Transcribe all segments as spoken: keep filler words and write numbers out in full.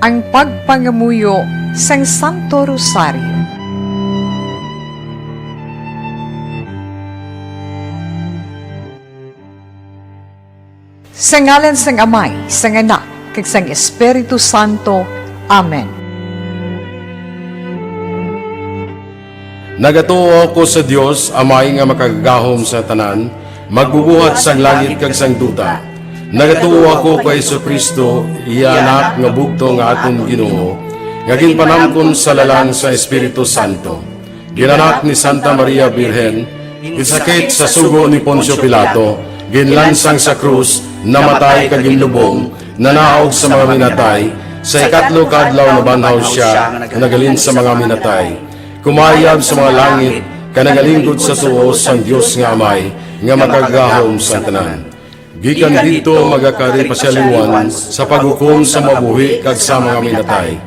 Ang pagpangamuyo sang Santo Rosario. Sa ngalan sang Amay, sang Anak, kag sang Espiritu Santo. Amen. Nagatuo ako sa Dios, Amay nga makagagahom sa tanan, magbubuhat sang langit kag sang duta. Nagatuo ako kay Jesu-Cristo, iya Anak nga bugtong nga aton Ginoo, nga ginpanamkon sa lalang sa Espiritu Santo. Ginanak ni Santa Maria Birhen, ginsakit sa sugo ni Poncio Pilato, ginlansang sa krus, namatay kag ginlubong, nanaog sa mga minatay, sa ikatlo ka adlaw nabanhaw sia nga naghalin sa mga minatay. Kumayab sa mga langit, kag nagalingkod sa tuo sang Dios nga Amay, nga makagagahom sang tanan. Gikan didto magakari pa sia liwat sa paghukom sa mabuhi kag sa mga minatay.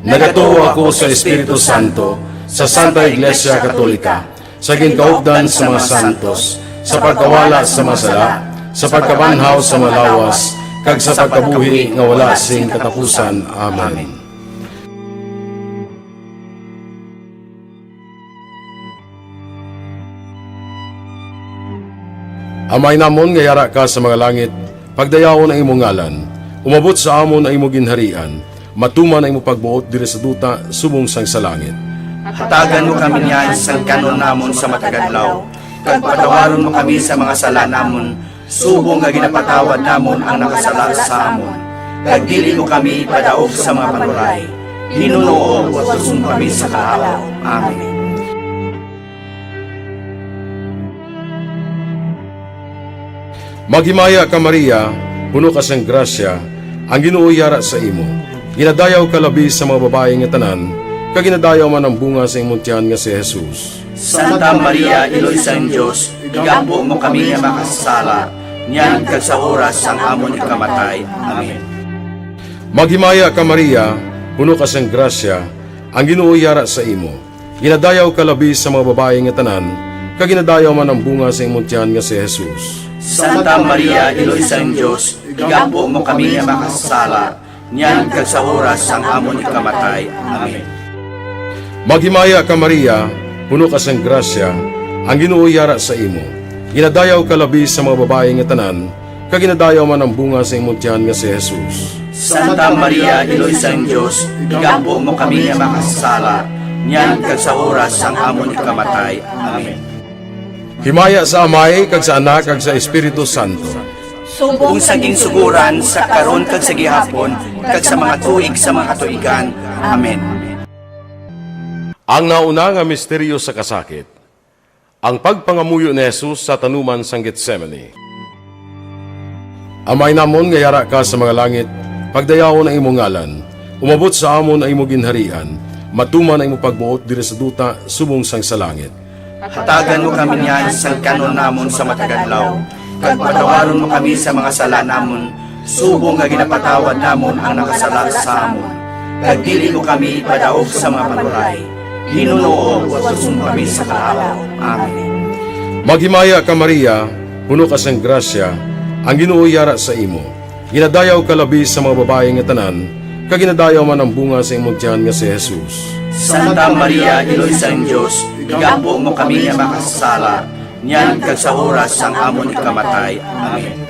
Nagatuo ako sa Espiritu Santo, sa Santa Iglesia Katolika, sa ginkaupdan sa mga santos, sa pagkawala sa mga sala, sa pagkabanhaw sa mga lawas, kag sa pagkabuhi nga wala sing katapusan. Amen. Amay namon nga yara ka sa mga langit, pagdayawon ang imo ngalan. Umabot sa amon ang imo ginharian. Matuman ang imo pagbuot diri sa duta subong sang sa langit. Hatagan mo kami niyan sang kan-on namon sa matag adlaw, kag patawaron mo kami sa mga sala namon, subong nga ginapatawad namon ang nakasala sa amon, kag dili mo kami ipadaog sa mga panuray. Ginoo, watuson mo kami sa kahawa. Amen. Maghimaya ka, Maria, puno ka sang grasya, ang Ginoo yara sa imo. Ginadayaw ka labi sa mga babayi nga tanan, kag ginadayaw man ang bunga sa imong tiyan nga si Jesus. Santa Maria, Iloy sang Dios, igampo mo kami nga makasasala, niyan kag sa oras sang amon ikamatay. Amen. Maghimaya ka, Maria, puno ka sang grasya, ang Ginoo yara sa imo. Ginadayaw ka labi sa mga babayi nga tanan, kag ginadayaw man ang bunga sa imong tiyan nga si Jesus. Santa Maria, Iloy sang Dios, igampo mo kami nga makasasala, niyan kag sa oras sang amon ikamatay. Amen. Maghimaya ka, Maria, puno ka sang grasya, ang Ginoo yara sa imo. Ginadayaw ka labi sa mga babayi nga tanan, kag ginadayaw man ang bunga sa imong tiyan nga si Jesus. Santa Maria, Iloy sang Dios, igampo mo kami nga makasasala, niyan kag sa oras sang amon ikamatay. Amen. Himaya sa Amay, kag sa Anak, kag sa Espiritu Santo. Subong sa ginsugoran, sa karon, kag sa gihapon, kag sa mga tuig sa mga katuigan. Amen. Ang nauna nga misteryo sa kasakit, ang pagpangamuyo ni Jesus sa tanuman sang Getsemani. Amay namon nga yara ka sa mga langit, pagdayawon ang imo ngalan. Umabot sa amon ang imo ginharian. Matuman ang imo pagbuot diri sa duta subong sang sa langit. Hatagan mo kami niyan sang kan-on namon sa matag adlaw, kag patawaron mo kami sa mga sala namon, subong nga ginapatawad namon ang nakasala sa amon. Kag dili mo kami ipadaog sa mga panuray. Ginoo, watuson mo kami sa kahawa. Amen. Maghimaya ka, Maria, puno ka sang grasya, ang Ginoo yara sa imo. Ginadayaw ka labi sa mga babayi nga tanan, kag ginadayaw man ang bunga sa imong tiyan nga si Jesus. Santa Maria, Iloy sang Dios, igampo mo kami nga makasasala, niyan kag sa oras sang amon ikamatay. Amen.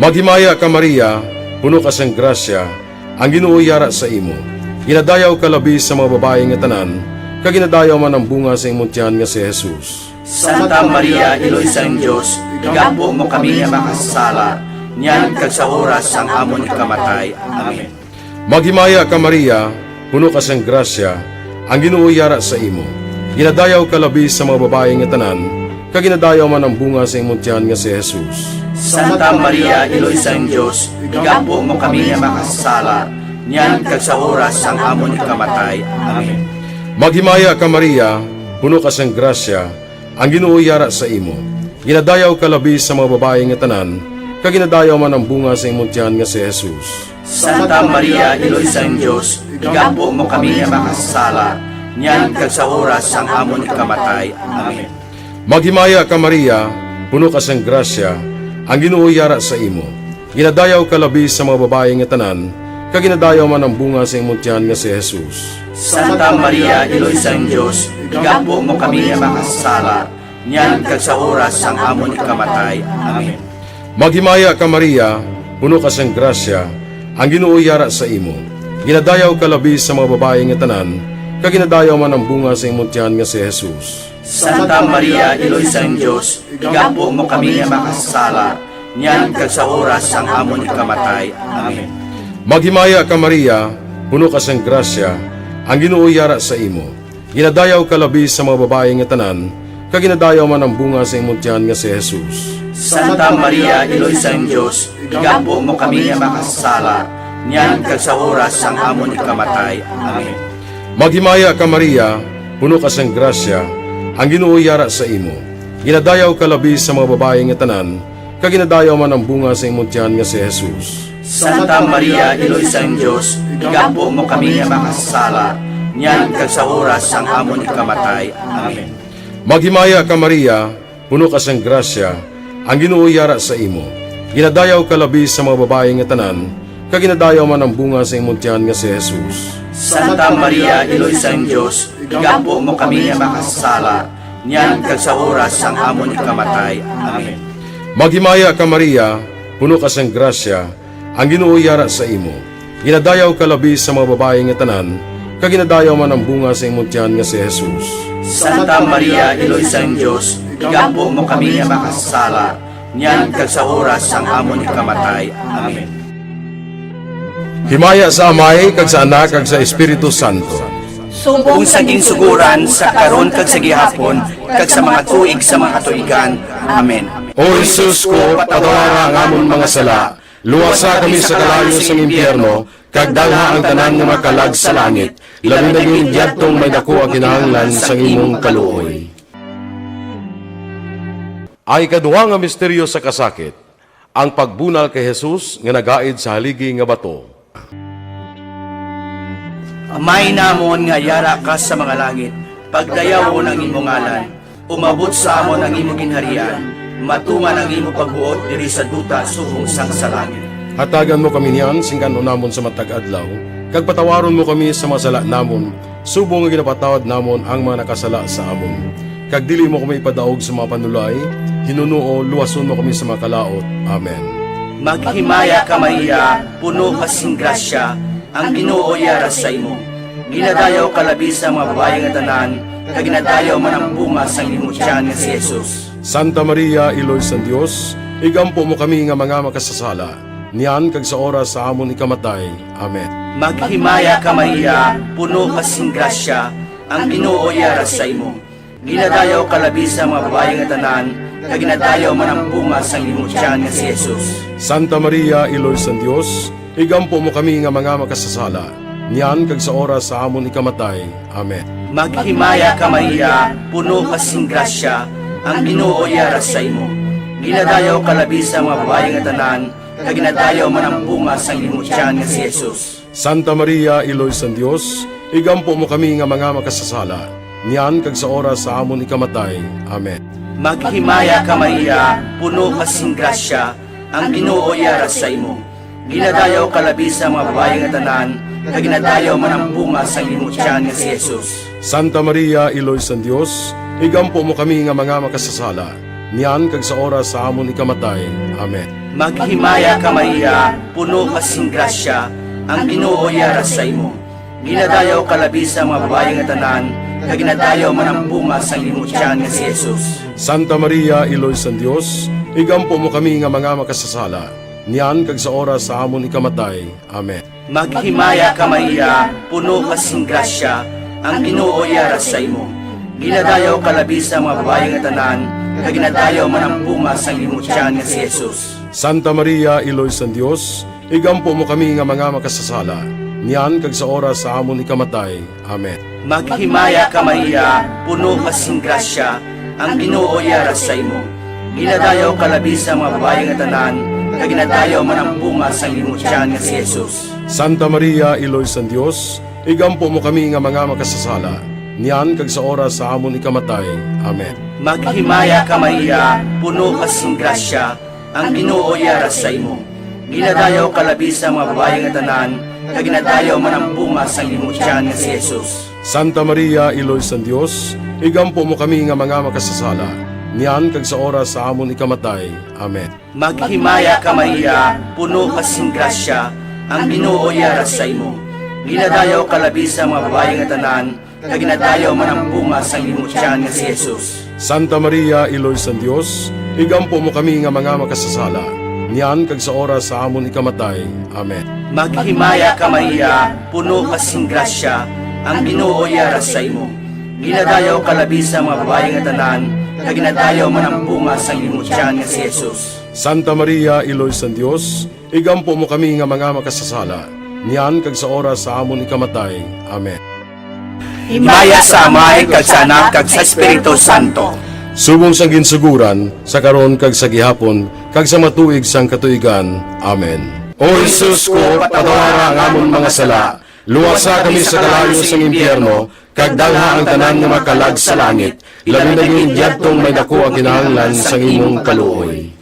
Maghimaya ka, Maria, puno ka sang grasya, ang Ginoo yara sa imo. Ginadayaw ka labi sa mga babayi nga tanan, kag ginadayaw man ang bunga sa imong tiyan nga si Jesus. Santa Maria, Iloy sang Dios, igampo mo kami nga makasasala, niyan kag sa oras sang amon ikamatay. Amen. Maghimaya ka, Maria, puno ka sang grasya, ang Ginoo yara sa imo. Ginadayaw ka labi sa mga babayi nga tanan, kag ginadayaw man ang bunga sa imong tiyan nga si Jesus. Santa Maria, Iloy sang Dios, igampo mo kami nga makasasala, niyan kag sa oras sang amon ikamatay. Amen. Maghimaya ka, Maria, puno ka sang grasya, ang Ginoo yara sa imo. Ginadayaw ka labi sa mga babayi nga tanan, kag ginadayaw man ang bunga sa imong tiyan nga si Jesus. Santa Maria, Iloy sang Dios, igampo mo kami nga makasasala, niyan kag sa oras sang amon ikamatay. Amen. Maghimaya ka, Maria, puno ka sang grasya, ang Ginoo yara sa imo. Ginadayaw ka labi sa mga babayi nga tanan, kag ginadayaw man ang bunga sa imong tiyan nga si Jesus. Santa Maria, Iloy sang Dios, igampo mo kami nga makasasala, niyan kag sa oras sang amon ikamatay. Amen. Maghimaya ka, Maria, puno ka sang grasya, ang Ginoo yara sa imo. Ginadayaw ka labi sa mga babayi nga tanan, kag ginadayaw man ang bunga sa imong tiyan nga si Jesus. Santa Maria, Iloy sang Dios, igampo mo kami nga makasasala, niyan kag sa oras sang amon ikamatay. Amen. Maghimaya ka, Maria, puno ka sang grasya, ang Ginoo yara sa imo. Ginadayaw ka labi sa mga babayi nga tanan, kag ginadayaw man ang bunga sa imong tiyan nga si Jesus. Santa Maria, Iloy sang Dios, igampo mo kami nga makasasala, niyan kag sa oras sang amon ikamatay. Amen. Maghimaya ka, Maria, puno ka sang grasya, ang Ginoo yara sa imo. Ginadayaw ka labi sa mga babayi nga tanan, kag ginadayaw man ang bunga sa imong tiyan nga si Jesus. Santa Maria, Iloy sang Dios, igampo mo kami nga makasasala, niyan kag sa oras sang amon ikamatay. Amen. Maghimaya ka, Maria, puno ka sang grasya, ang Ginoo yara sa imo. Ginadayaw ka labi sa mga babayi nga tanan, kag ginadayaw man ang bunga sa imong tiyan nga si Jesus. Santa Maria, Iloy sang Dios, igampo mo kami nga makasasala, niyan kag sa oras sang amon ikamatay. Amen. Maghimaya ka, Maria, puno ka sang grasya, ang Ginoo yara sa imo. Ginadayaw ka labi sa mga babayi nga tanan, kag ginadayaw man ang bunga sa imong tiyan nga si Jesus. Santa Maria, Iloy sang Dios, igampo mo kami nga makasasala, niyan kag sa oras sang amon ikamatay. Amen. Himaya sa Amay, kag sa Anak, kag sa Espiritu Santo. Subong sa ginsuguran, sa karon kag sa gihapon, kag sa mga tuig sa mga katuigan. Amen. O Jesus ko, patawara ang amon mga sala, luwasa kami sa kalayo sang impyerno, kag dalha ang tanan nga mga kalag sa langit, labi na gid yadtong may daku ang kinahanglan sang imong kaluoy. Ang ikaduha nga misteryo sa kasakit, ang pagbunal kay Jesus nga nagaid sa haligi nga bato. Amay namon nga yara ka sa mga langit, pagdayawon ang imo ngalan, umabot sa amon ang imo ginharian, matunga ang imo pagbuot diri sa duta subong sang sa langit. Hatagan mo kami niyan sing kan-on namon sa matag adlaw, kag patawaron mo kami sa mga sala namon, subong nga ginapatawad namon ang mga nakasala sa amon. Kag dili mo kami ipadaog sa mga panulay, hinunoo, luwason mo kami sa mga kalaut. Amen. Maghimaya ka, Maria, puno ka sing grasya, ang Ginoo yara sa imo. Ginadayaw ka labi sa mga babayi nga tanan, kag ginadayaw man ang bunga sang imo tiyan nga si Jesus. Santa Maria, Iloy sang Dios, igampo mo kami nga mga makasasala, niyan kag sa oras sa amon ikamatay. Amen. Maghimaya ka, Maria, puno ka sing grasya, ang Ginoo yara sa imo. Ginadayaw ka labi sa mga babayi nga tanan, kag ginadayaw man ang bunga sang imo tiyan nga si Jesus. Santa Maria, Iloy sang Dios, igampo mo kami nga mga makasasala, niyan kag sa oras sa amon ikamatay. Amen. Maghimaya ka, Maria, puno ka sing grasya, ang Ginoo yara sa imo. Ginadayaw ka labi sa mga babayi nga tanan, kag ginadayaw man ang bunga sang imo tiyan nga si Jesus. Santa Maria, Iloy sang Dios, igampo mo kami nga mga makasasala, niyan kag sa oras sa amon ikamatay. Amen. Maghimaya ka, Maria, puno ka sing grasya, ang Ginoo yara sa imo. Ginadayaw ka labi sa mga babayi nga tanan, kag ginadayaw man ang bunga sang imo tiyan nga si Jesus. Santa Maria, Iloy sang Dios, igampo mo kami nga mga makasasala, niyan kag sa oras sa amon ikamatay. Amen. Maghimaya ka, Maria, puno ka sing grasya, ang Ginoo yara sa imo. Ginadayaw ka labi sa mga babayi nga tanan, kag ginadayaw man ang bunga sang imo tiyan nga si Jesus. Santa Maria, Iloy sang Dios, igampo mo kami nga mga makasasala, niyan kag sa oras sa amon ikamatay. Amen. Maghimaya ka, Maria, puno ka sing grasya, ang Ginoo yara sa imo. Ginadayaw ka labi sa mga babayi nga tanan, kag ginadayaw man ang bunga sang imo tiyan nga si Jesus. Santa Maria, Iloy sang Dios, igampo mo kami nga mga makasasala, niyan kag sa oras sa amon ikamatay. Amen. Maghimaya ka, Maria, puno ka sing grasya, ang Ginoo yara sa imo. Ginadayaw ka labi sa mga babayi nga tanan, kag ginadayaw man ang bunga sang imo tiyan nga si Jesus. Santa Maria, Iloy sang Dios, igampo mo kami nga mga makasasala, niyan kag sa oras sa amon ikamatay. Amen. Maghimaya ka, Maria, puno ka sing grasya, ang Ginoo yara sa imo. Ginadayaw ka labi sa mga babayi nga tanan, kag ginadayaw man ang bunga sang imong tiyan nga si Jesus. Santa Maria, Iloy sang Dios, igampo mo kami nga mga makasasala, niyan kag sa oras sa amon ikamatay. Amen. Maghimaya ka, Maria, puno ka sing grasya, ang Ginoo yara sa imo. Ginadayaw ka labi sa mga babayi nga tanan, kag ginadayaw man ang bunga sang imong tiyan nga si Jesus. Santa Maria, Iloy sang Dios, igampo mo kami nga mga makasasala, niyan kag sa oras sa amon ikamatay. Amen. Maghimaya ka, Maria, puno ka sing grasya, ang Ginoo yara sa imo. Ginadayaw ka labi sa mga babayi nga tanan, kag ginadayaw man ang bunga sang imong tiyan nga si Jesus. Santa Maria, Iloy sang Dios, igampo mo kami nga mga makasasala, niyan kag sa oras sa amon ikamatay. Amen. Himaya sa Amay, kag sa Anak, kag sa Espiritu Santo. Subong sang ginsuguran, sa karon, kag sa gihapon, kag sa matuig sang katuigan. Amen. O Jesus ko, patawara ang amon mga sala, luwasa kami sa kalayo sang impyerno, kag dalha ang tanan nga makalag sa langit, labi na gid yadtong may daku ang kinahanglan sang imong kaluoy.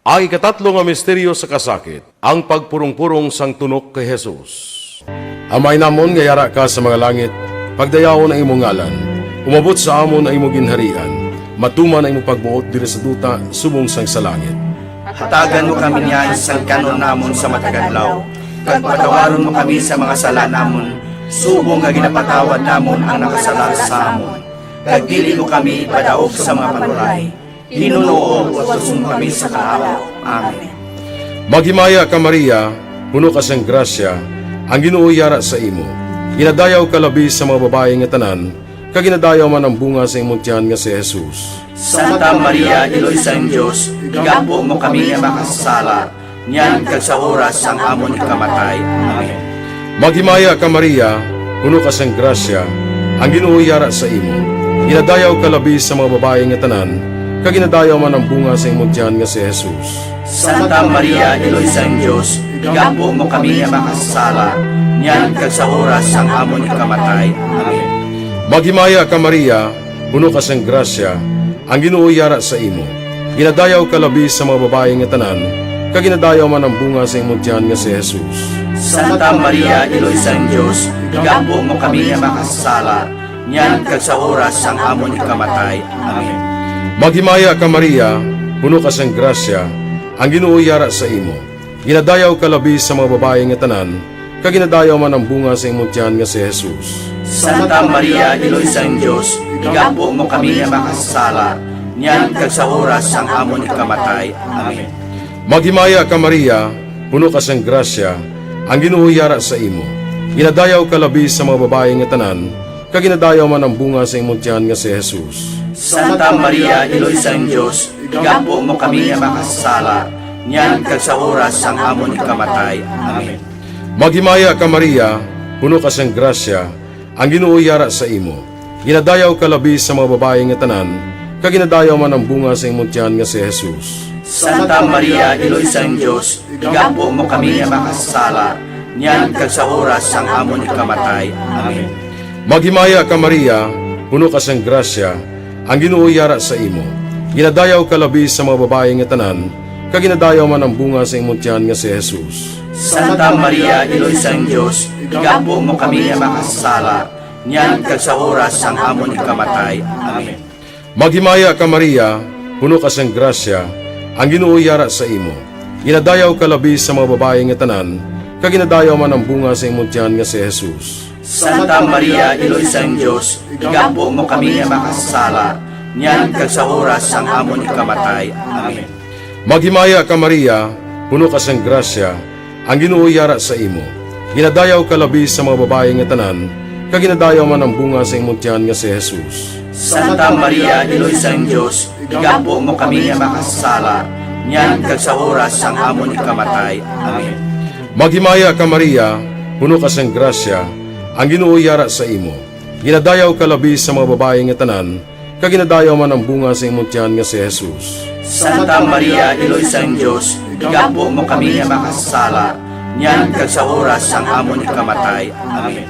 Ang ikatatlo nga misteryo sa kasakit, ang pagpurong-purong sang tunok kay Jesus. Amay namon nga yara ka sa mga langit, pagdayawon ang imong ngalan. Umabot sa amon ang imong ginharian. Matuman ang imong pagbuot diri sa duta subong sang sa langit. Hatagan mo kami niyan sang kan-on namon sa matag adlaw, kag patawaron mo kami sa mga sala namon, subong nga ginapatawad namon ang nakasala sa amon. Kag dili mo kami ipadaog sa mga panulay, Ginoo, luwason mo kami sa kalayo. Amen. Maghimaya ka, Maria, puno ka sang grasya, ang Ginoo yara sa imo. Ginadayaw ka labi sa mga babayi nga tanan, kag ginadayaw man ang bunga sa imong tiyan nga si Jesus. Santa Maria, Iloy sang Dios, igampo mo kami nga makasasala, niyan kag sa oras sang amon ikamatay. Amen. Maghimaya ka, Maria, puno ka sang grasya, ang Ginoo yara sa imo. Ginadayaw ka labi sa mga babayi nga tanan, kag ginadayaw man ang bunga sa imong tiyan nga si Jesus. Santa Maria, Iloy sang Dios, igampo mo kami nga makasasala, niyan kag sa oras sang amon ikamatay. Amen. Maghimaya ka, Maria, puno ka sang grasya, ang Ginoo yara sa imo. Ginadayaw ka labi sa mga babayi nga tanan, kag ginadayaw man ang bunga sa imong tiyan nga si Jesus. Santa Maria, Iloy sang Dios, igampo mo kami nga makasasala, niyan kag sa oras sang amon ikamatay. Amen. Maghimaya ka, Maria, puno ka sang grasya, ang Ginoo yara sa imo. Ginadayaw ka labi sa mga babayi nga tanan, kag ginadayaw man ang bunga sa imong tiyan nga si Jesus. Santa Maria, Iloy sang Dios, igampo mo kami nga makasasala, niyan kag sa oras sang amon ikamatay. Amen. Maghimaya ka, Maria, puno ka sang grasya, ang Ginoo yara sa imo. Ginadayaw ka labi sa mga babayi nga tanan, kag ginadayaw man ang bunga sa imong tiyan nga si Jesus. Santa Maria, Iloy sang Dios, igampo mo kami nga makasasala, niyan kag sa oras sang amon ikamatay. Amen. Maghimaya ka, Maria, puno ka sang grasya, ang Ginoo yara sa imo. Ginadayaw ka labi sa mga babayi nga tanan, kag ginadayaw man ang bunga sa imong tiyan nga si Jesus. Santa Maria, Iloy sang Dios, igampo mo kami nga makasasala, niyan kag sa oras sang amon ikamatay. Amen. Maghimaya ka, Maria, puno ka sang grasya, ang Ginoo yara sa imo. Ginadayaw ka labi sa mga babayi nga tanan, kag ginadayaw man ang bunga sa imong tiyan nga si Jesus. Santa Maria, Iloy sang Dios, igampo mo kami nga makasasala, niyan kag sa oras sang amon ikamatay. Amen. Maghimaya ka, Maria, puno ka sang grasya, ang Ginoo yara sa imo. Ginadayaw ka labi sa mga babayi nga tanan, kag ginadayaw man ang bunga sa imong tiyan nga si Jesus. Santa Maria, Iloy sang Dios, igampo mo kami nga makasasala, niyan kag sa oras sang amon ikamatay. Amen. Maghimaya ka, Maria, puno ka sang grasya, ang Ginoo yara sa imo. Ginadayaw ka labi sa mga babayi nga tanan, kag ginadayaw man ang bunga sa imong tiyan nga si Jesus. Santa Maria, Iloy sang Dios, igampo mo kami nga makasasala, niyan kag sa oras sang amon ikamatay. Amen. Maghimaya ka, Maria, puno ka sang grasya, ang Ginoo yara sa imo. Ginadayaw ka labi sa mga babayi nga tanan, kag ginadayaw man ang bunga sa imong tiyan nga si Jesus. Santa Maria, Iloy sang Dios, igampo mo kami nga makasasala, niyan kag sa oras sang amon ikamatay. Amen.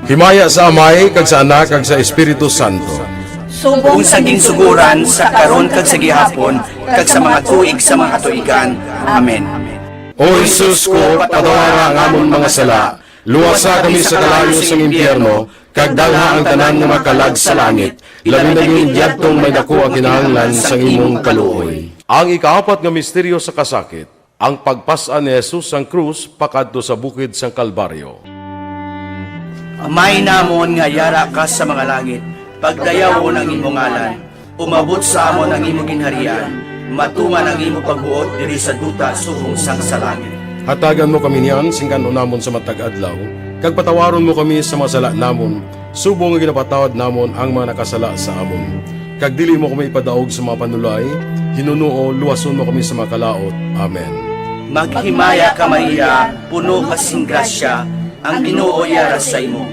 Himaya sa Amay, kag sa Anak, kag sa Espiritu Santo. Subong sa ginsuguran, sa karon, kag sa gihapon, kag sa mga tuig sa mga katuigan. Amen. O Jesus ko, patawara ang amon mga sala, luwasa kami sa kalayo sang impyerno, kag dalha ang tanan nga mga kalag sa langit, labi na gid yadtong may daku ang kinahanglan sang imong kaluoy. Ang ikaapat nga misteryo sa kasakit, ang pagpas-an ni Jesus sang krus pakadto sa bukid sang Kalbaryo. Amay namon nga yara ka sa mga langit, pagdayawon ang imo ngalan. Umabot sa amon ang imo ginharian, matuman ang imo pagbuot diri sa duta subong sang sa langit. Hatagan mo kami niyan sing kan-on namon sa matag adlaw, kag patawaron mo kami sa mga sala namon, subong nga ginapatawad namon ang mga nakasala sa amon. Kag dili mo kami ipadaog sa mga panulay, hinunoo luwason mo kami sa mga kalaut. Amen. Maghimaya ka, Maria, puno ka sing grasya, ang Ginoo yara sa imo.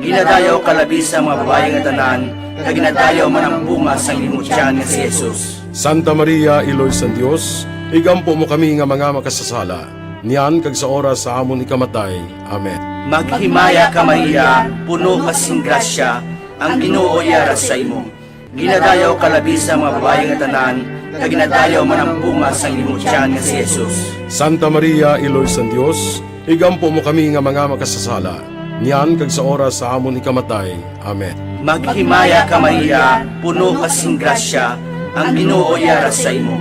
Ginadayaw ka labi sa mga babayi nga tanan, kag ginadayaw man ang bunga sang imo tiyan nga si Jesus. Santa Maria, Iloy sang Dios, igampo mo kami nga mga makasasala, niyan kag sa oras sa amon ikamatay. Amen. Maghimaya ka, Maria, puno ka sing grasya, ang Ginoo yara sa imo. Ginadayaw ka labi sa mga babayi nga tanan, kag ginadayaw man ang bunga sang imo tiyan nga si Jesus. Santa Maria, Iloy sang Dios, igampo mo kami nga mga makasasala, niyan kag sa oras sa amon ikamatay. Amen. Maghimaya ka, Maria, puno ka sing grasya, ang Ginoo yara sa imo.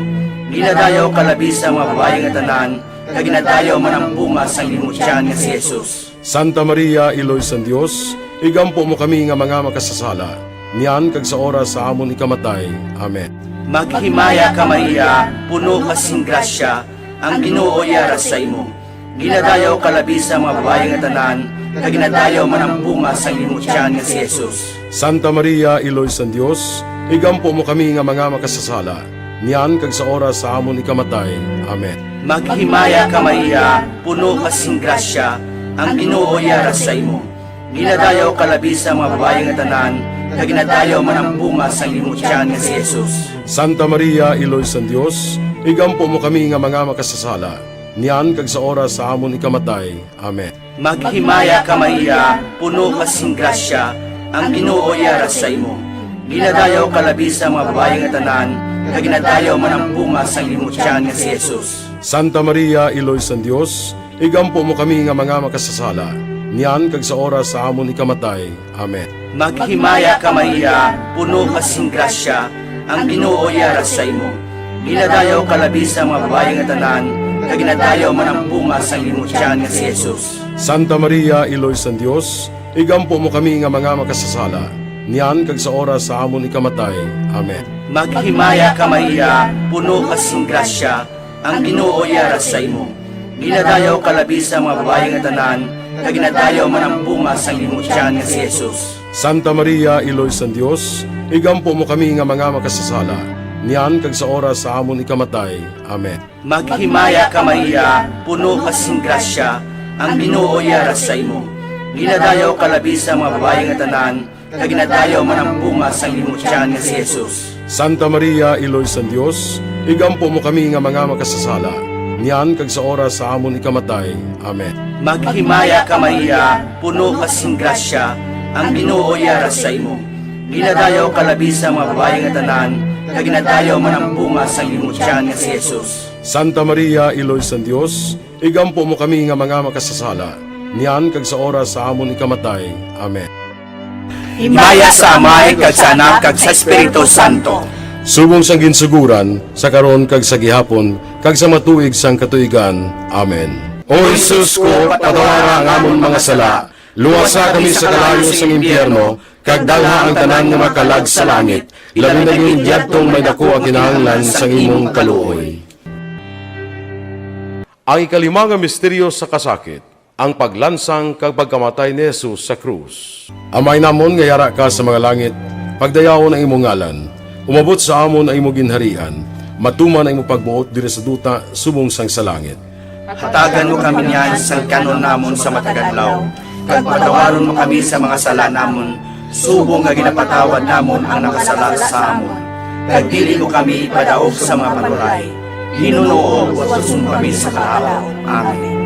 Ginadayaw ka labi sa mga babayi nga tanan, kag ginadayaw man ang bunga sang imo tiyan nga si Jesus. Santa Maria, Iloy sang Dios, igampo mo kami nga mga makasasala, niyan kag sa oras sa amon ikamatay. Amen. Maghimaya ka, Maria, puno ka sing grasya, ang Ginoo yara sa imo. Ginadayaw ka labi sa mga babayi nga tanan, kag ginadayaw man ang bunga sang imo tiyan nga si Jesus. Santa Maria, Iloy sang Dios, igampo mo kami nga mga makasasala, niyan kag sa oras sa amon ikamatay. Amen. Maghimaya ka, Maria, puno ka sing grasya, ang Ginoo yara sa imo. Ginadayaw ka labi sa mga babayi nga tanan, kag ginadayaw man ang bunga sang imo tiyan nga si Jesus. Santa Maria, Iloy sang Dios, igampo mo kami nga mga makasasala, niyan kag sa oras sa amon ikamatay. Amen. Maghimaya ka, Maria, puno ka sing grasya, ang Ginoo yara sa imo. Ginadayaw ka labi sa mga babayi nga tanan, kag ginadayaw man ang bunga sang imo tiyan nga si Jesus. Santa Maria, Iloy sang Dios, igampo mo kami nga mga makasasala, niyan kag sa oras sa amon ikamatay. Amen. Maghimaya ka, Maria, puno ka sing grasya, ang Ginoo yara sa imo. Ginadayaw ka labi sa mga babayi nga tanan, kag ginadayaw man ang bunga sang imo tiyan nga si Jesus. Santa Maria, Iloy sang Dios, igampo mo kami nga mga makasasala, niyan kag sa oras sa amon ikamatay. Amen. Maghimaya ka, Maria, puno ka sing grasya, ang Ginoo yara sa imo. Ginadayaw ka labi sa mga babayi nga tanan, kag ginadayaw man ang bunga sang imo tiyan nga si Jesus. Santa Maria, Iloy sang Dios, igampo mo kami nga mga makasasala, niyan kag sa oras sa amon ikamatay. Amen. Maghimaya ka, Maria, puno ka sing grasya, ang Ginoo yara sa imo. Ginadayaw ka labi sa mga babayi nga tanan, kag ginadayaw man ang bunga sang imo tiyan nga si Jesus. Santa Maria, Iloy sang Dios, igampo mo kami nga mga makasasala, niyan kag sa oras sa amon ikamatay. Amen. Maghimaya ka, Maria, puno ka sing grasya, ang Ginoo yara sa imo. Ginadayaw ka labi sa mga babayi nga tanan, kag ginadayaw man ang bunga sang imo tiyan nga si Jesus. Santa Maria, Iloy sang Dios, igampo mo kami nga mga makasasala, niyan kag sa oras sa amon ikamatay. Amen. Himaya sa Amay, kag sa Anak, kag sa Espiritu Santo. Subong sang ginsugoran, sa karon, kag sa gihapon, kag sa matuig sang katuigan. Amen. O Jesus ko, patawara ang amon mga sala, luwasa kami sa kalayo sang impyerno, kag dalha ang tanan nga mga kalag sa langit, labi na gid yadtong may daku ang kinahanglan sang imong kaluoy. Ang ikalima nga misteryo sa kasakit, ang paglansang kag pagkamatay ni Jesus sa krus. Amay namon nga yara ka sa mga langit, pagdayawon ang imong ngalan. Umabot sa amon ang imong ginharian. Matuman ang imong pagbuot diri sa duta subong sang sa langit. Hatagan mo kami niyan sang kan-on namon sa matag adlaw, kag patawaron mo kami sa mga sala namon, subong nga ginapatawad namon ang nakasala sa amon. Kag dili mo kami ipadaog sa mga panulay. Ginoo, luwason mo kami sa kalaut. Amen.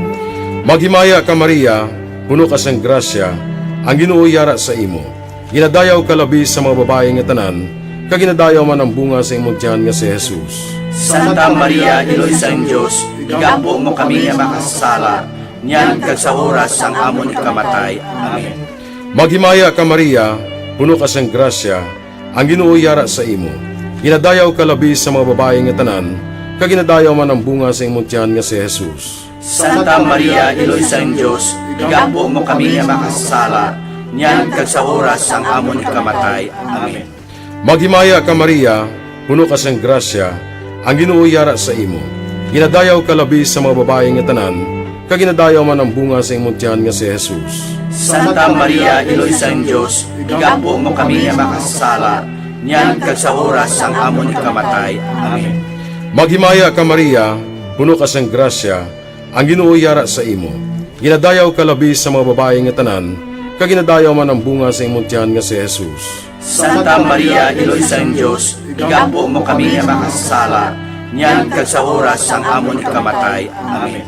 Maghimaya ka, Maria, puno ka sang grasya, ang Ginoo yara sa imo. Ginadayaw ka labi sa mga babayi nga tanan, kag ginadayaw man ang bunga sa imong tiyan nga si Jesus. Santa Maria, Iloy sang Dios, igampo mo kami nga makasasala, niyan kag sa oras sang amon ikamatay. Amen. Maghimaya ka, Maria, puno ka sang grasya, ang Ginoo yara sa imo. Ginadayaw ka labi sa mga babayi nga tanan, kag ginadayaw man ang bunga sa imong tiyan nga si Jesus. Santa Maria, Iloy sang Dios, igampo mo kami nga makasasala, niyan kag sa oras sang amon ikamatay. Amen. Maghimaya ka, Maria, puno ka sang grasya, ang Ginoo yara sa imo. Ginadayaw ka labi sa mga babayi nga tanan, kag ginadayaw man ang bunga sa imong tiyan nga si Jesus. Santa Maria, Iloy sang Dios, igampo mo kami nga makasasala, niyan kag sa oras sang amon ikamatay. Amen. Maghimaya ka, Maria, puno ka sang grasya, ang Ginoo yara sa imo. Ginadayaw ka labi sa mga babayi nga tanan, kag ginadayaw man ang bunga sa imong tiyan nga si Jesus. Santa Maria, Iloy sang Dios, igampo mo kami nga makasasala, niyan kag sa oras sang amon ikamatay. Amen.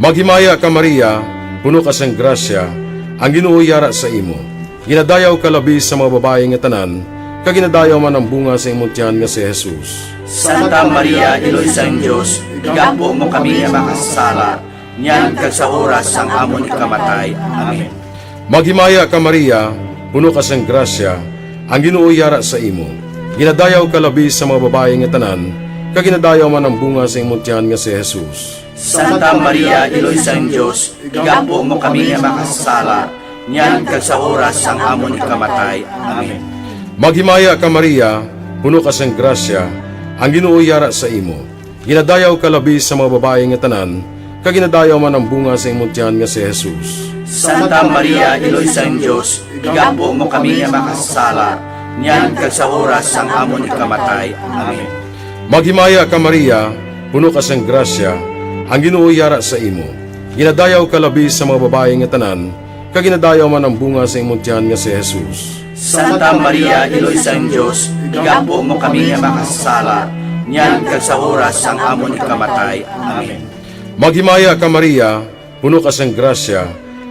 Maghimaya ka, Maria, puno ka sang grasya, ang Ginoo yara sa imo. Ginadayaw ka labi sa mga babayi nga tanan, kag ginadayaw man ang bunga sa imong tiyan nga si Jesus. Santa Maria, Iloy sang Dios, igampo mo kami nga makasasala, niyan kag sa oras sang amon ikamatay. Amen. Maghimaya ka, Maria, puno ka sang grasya, ang Ginoo yara sa imo. Ginadayaw ka labi sa mga babayi nga tanan, kag ginadayaw man ang bunga sa imong tiyan nga si Jesus. Santa Maria, Iloy sang Dios, igampo mo kami nga makasasala, niyan kag sa oras sang amon ikamatay. Amen. Maghimaya ka, Maria, puno ka sang grasya, ang Ginoo yara sa imo. Ginadayaw ka labi sa mga babayi nga tanan, kag ginadayaw man ang bunga sa imong tiyan nga si Jesus. Santa Maria, Iloy sang Dios, igampo mo kami nga makasasala, niyan kag sa oras sang amon ikamatay. Amen. Maghimaya ka, Maria, puno ka sang grasya, ang Ginoo yara sa imo. Ginadayaw ka labi sa mga babayi nga tanan, kag ginadayaw man ang bunga sa imong tiyan nga si Jesus. Santa Maria, Iloy sang Dios, igampo mo kami nga makasasala, niyan kag sa oras sang amon ikamatay. Amen. Maghimaya ka, Maria, puno ka sang grasya,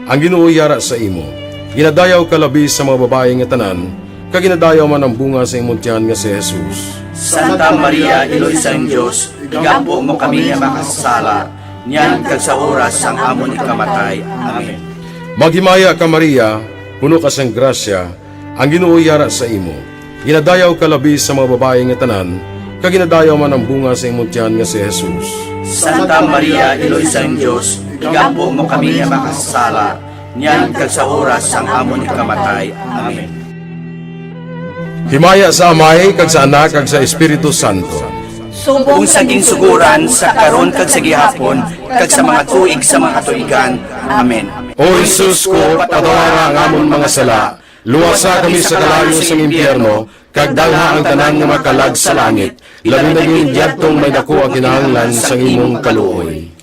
ang Ginoo yara sa imo. Ginadayaw ka labi sa mga babayi nga tanan, kag ginadayaw man ang bunga sa imong tiyan nga si Jesus. Santa Maria, Iloy sang Dios, igampo mo kami nga makasasala, niyan kag sa oras sang amon ikamatay. Amen. Maghimaya ka, Maria, puno ka sang grasya, ang Ginoo yara sa imo. Ginadayaw ka labi sa mga babayi nga tanan, kag ginadayaw man ang bunga sa imong tiyan nga si Jesus. Santa Maria, Iloy sang Dios, igampo mo kami nga makasasala, niyan kag sa oras sang amon ikamatay. Amen. Himaya sa Amay, kag sa Anak, kag sa Espiritu Santo. Subong sa ginsuguran, sa karon kag sa gihapon, kag sa mga tuig sa mga katuigan. Amen. O Jesus ko, patawara ang amon mga sala, luwasa kami sa kalayo sang impyerno, kag dalha ang tanan nga makalag sa langit, labi na gid yadtong may daku ang kinahanglan sang imong kaluoy.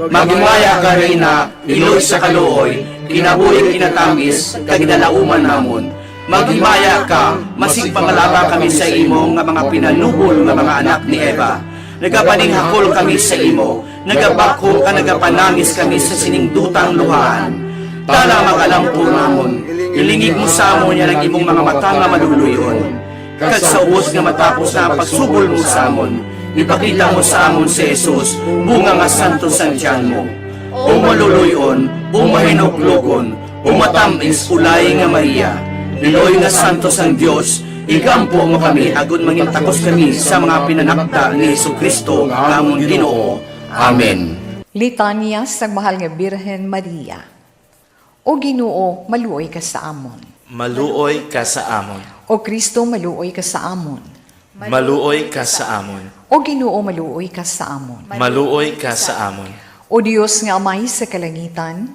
Maghimaya ka, Reyna, iloy sa kaluoy, kinabuhi kinatamis, kag ginalauman namon. Maghimaya ka, masigpangalaba kami sa imo nga mga pinanubol nga mga anak ni Eva. Nagapaninghakol kami sa imo, nagabakho kag nagapanangis kami sa sining dutang luhaan. Tala, mag-alampo namon, ilingig mo sa amon yan ang imong mga mata nga maluloy-on. Kag sa ubos nga matapos na ang pagsubol mo sa amon, ipakita mo sa amon si Jesus, bunga nga santo sang tiyan mo. O maluloy-on, o mahinuklogon, o matamis, ulay nga Maria, iloy nga santo sang Dios, igampo mo kami agod mangin takos kami sa mga pinanakda ni Jesu-Cristo nga amon Ginoo. Amen. Litanya sang Mahal nga Birhen Maria. O Ginoo, maluoy ka sa amon. Maluoy ka sa amon. O Cristo, maluoy ka sa amon. Maluoy ka sa amon. O Ginoo, maluoy ka sa amon. Maluoy ka sa amon. O Dios nga Amay sa kalangitan.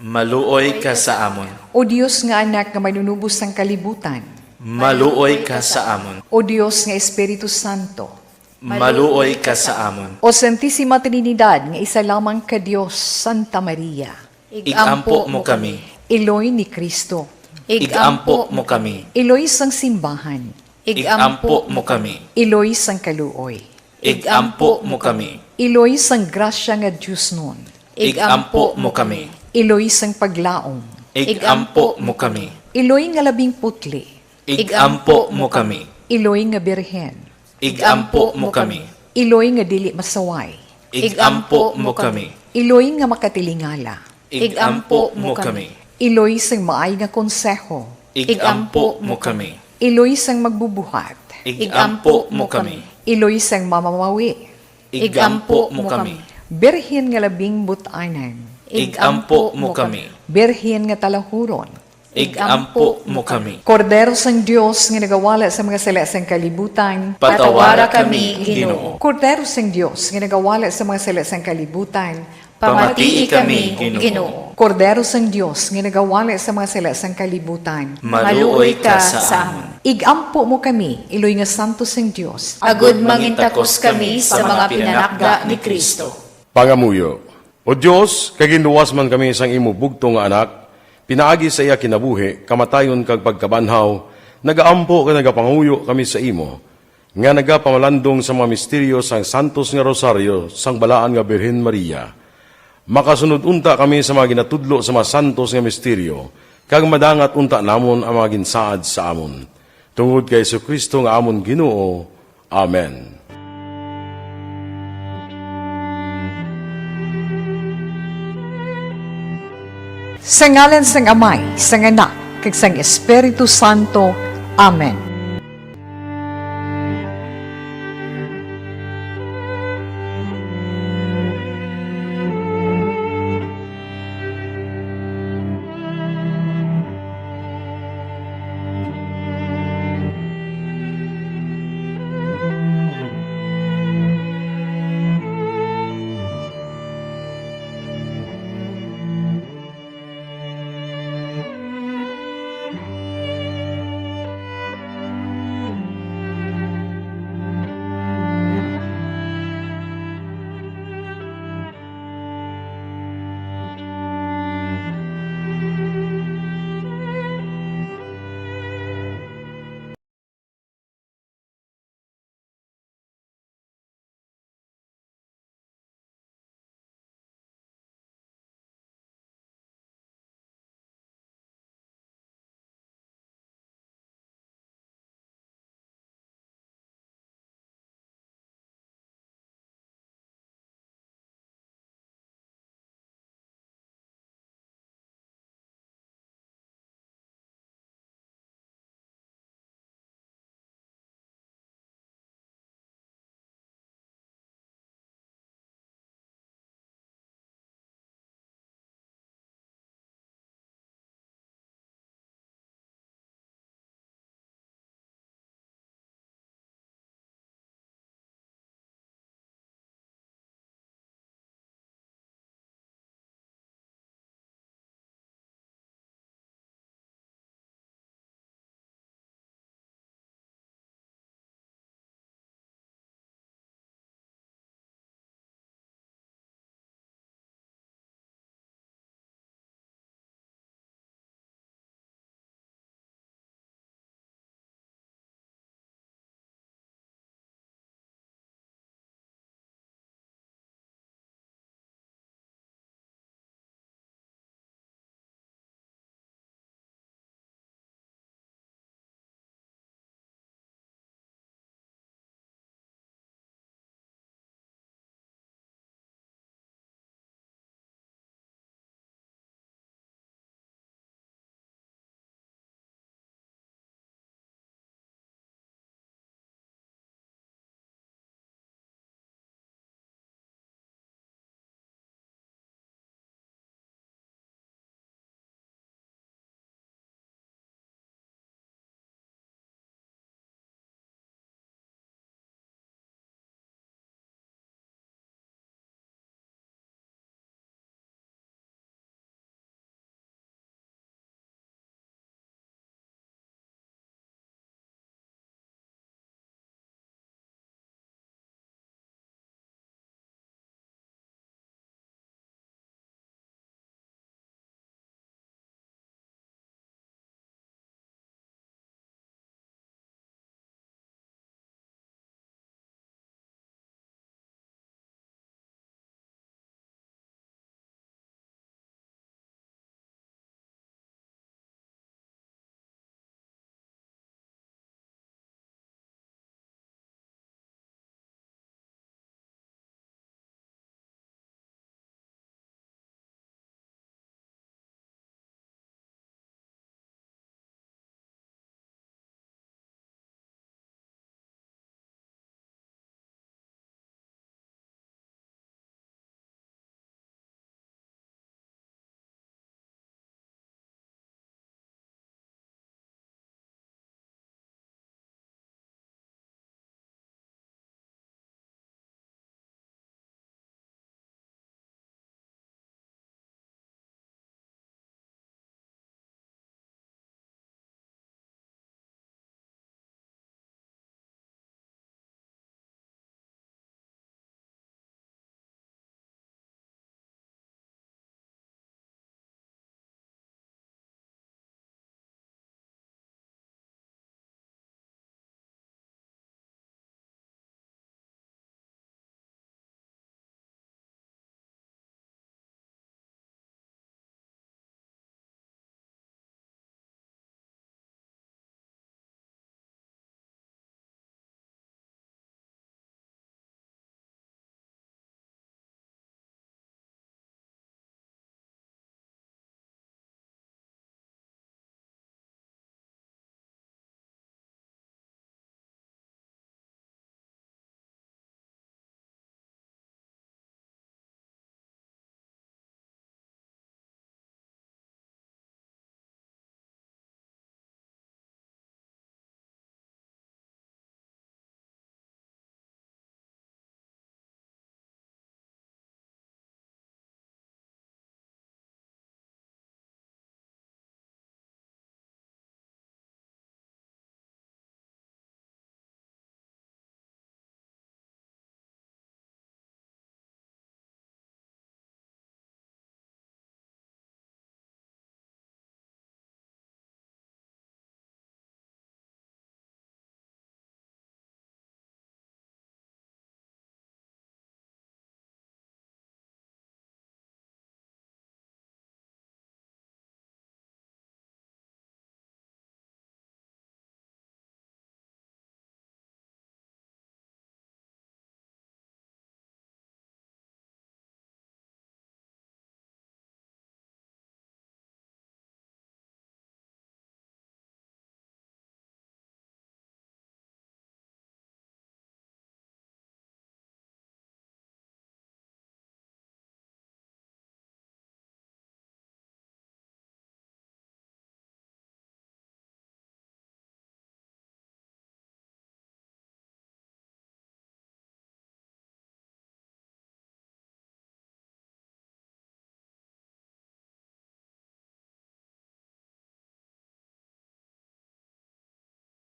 Maluoy ka sa amon. O Dios nga Anak nga Manunubos sang kalibutan. Maluoy ka sa amon. O Dios nga Espiritu Santo. Maluoy ka sa amon. O Santisima Trinidad nga isa lamang ka Dios, Santa Maria. Ig-ampo mo kami. Iloy ni Cristo. Ig-ampo mo kami. Iloy sang simbahan. Ig-ampo mo kami. Iloy sang kaluoy. Ig-ampo mo kami. Iloy sang grasya nga diosnon. Ig-ampo mo kami. Iloy sang paglaom. Ig-ampo mo kami. Iloy nga labing putli. Ig-ampo mo kami. Iloy nga birhen. Ig-ampo mo kami. Iloy nga dili masaway. Ig-ampo mo kami. Iloy nga makatilingala. Ig-ampo mo kami. Iloy sang maay nga konseho. Ig-ampo mo kami. Iloy sang magbubuhat. Ig-ampo mo kami. Iloy sang mamamawi. Ig-ampo mo kami. Birhen nga labing but-anan. Ig-ampo mo kami. Birhen nga talahuron. Ig-ampo mo kami. Kordero sang Dios nga nagawali sa mga sala sang kalibutan. Patawara kami, Ginoo. Kordero sang Dios nga nagawali sa mga sala sang kalibutan. Pamatii kami, Ginoo. Kordero sang Dios nga nagawali sa mga sala sang kalibutan. Maluoy ka sa amon. Ig-ampo mo kami, iloy nga santo sang Dios. Agud mangintakos kami sa mga pinanakda ni Cristo. Pangamuyo. O Dios, kay ginluwas man kami sang imo bugtong nga Anak, pinaagi sa iya kinabuhi, kamatayon kag pagkabanhaw, nagaampo kag nagapangamuyo kami sa imo, nga nagapamalandong sa mga misteryo sang santos nga Rosario sang Balaan nga Birhen Maria. Makasunod unta kami sa mga ginatudlo sa mga santos nga misteryo, kag madangat unta namon ang mga ginsaad sa amon. Tungod kay Jesu-Cristo nga amon Ginoo. Amen. Sa ngalan sang Amay, sang Anak, kag sang Espiritu Santo. Amen.